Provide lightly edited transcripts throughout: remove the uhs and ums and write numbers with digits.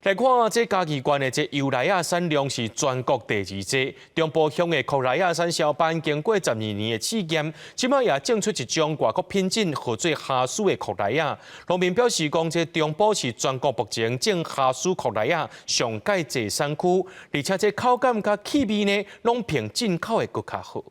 來看這嘉義縣的這油梨仔產量是全國第二濟，中埔鄉的苦梨仔產銷班經過12年的試驗，這擺也種出一種外國品種號做哈斯的苦梨仔。農民表示講，這中埔是全國目前種哈斯苦梨仔上蓋濟產區，而且這口感佮氣味呢，攏憑進口的閣較好。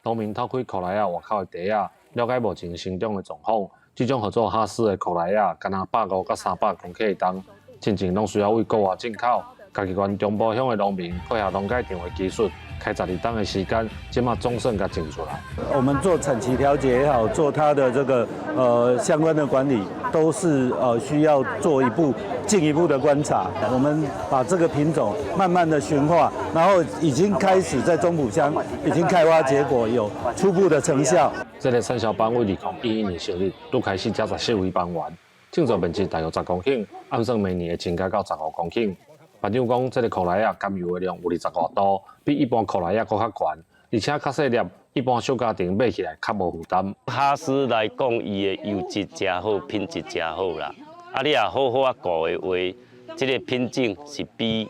農民透開苦梨仔外口的袋仔，了解目前成長的狀況。這種號做哈斯的苦梨仔，干焦150到300公克重，進前攏需要對國外進口。嘉義縣中埔鄉的農民配合農改場的技術，開12冬的時間，這馬總算共種出來。我們做產期調節也好，做它的這個相關的管理，都是需要做一步進一步的觀察。我們把這個品種慢慢的馴化，然後已經開始在中埔鄉已經開花結果，有初步的成效。這个產銷班為2011年成立，拄開始才14位班員，種植面積大約10公頃，按算明年會增加到15公頃。班長講，這个苦梨仔甘油的量有20外度，比一般苦梨仔閣較懸，而且較細粒，一般小家庭買起來較無負擔。哈斯來講，伊的油質誠好，品質誠好啦。啊，你若好好仔顧的話，這个品種是比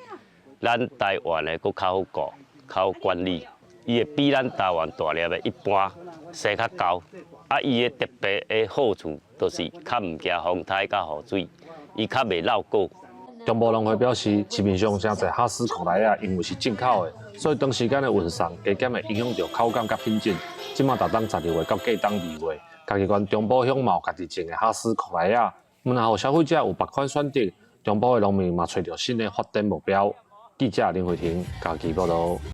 咱台灣的閣較好顧、較好管理。伊會比咱台灣大粒的一般生較厚。啊，伊的特別的好處就是較毋驚風颱佮雨水，伊較袂落果。中埔農會表示，市面上誠濟哈斯苦梨仔，因為是進口的，所以長時間的運送，加減會影響著口感佮品質。這馬逐冬12月到過冬2月，嘉義縣中埔鄉嘛有家己種的哈斯苦梨仔，毋但予消費者有別款選擇，中埔的農民嘛揣著新的發展目標。記者林慧婷嘉義報導。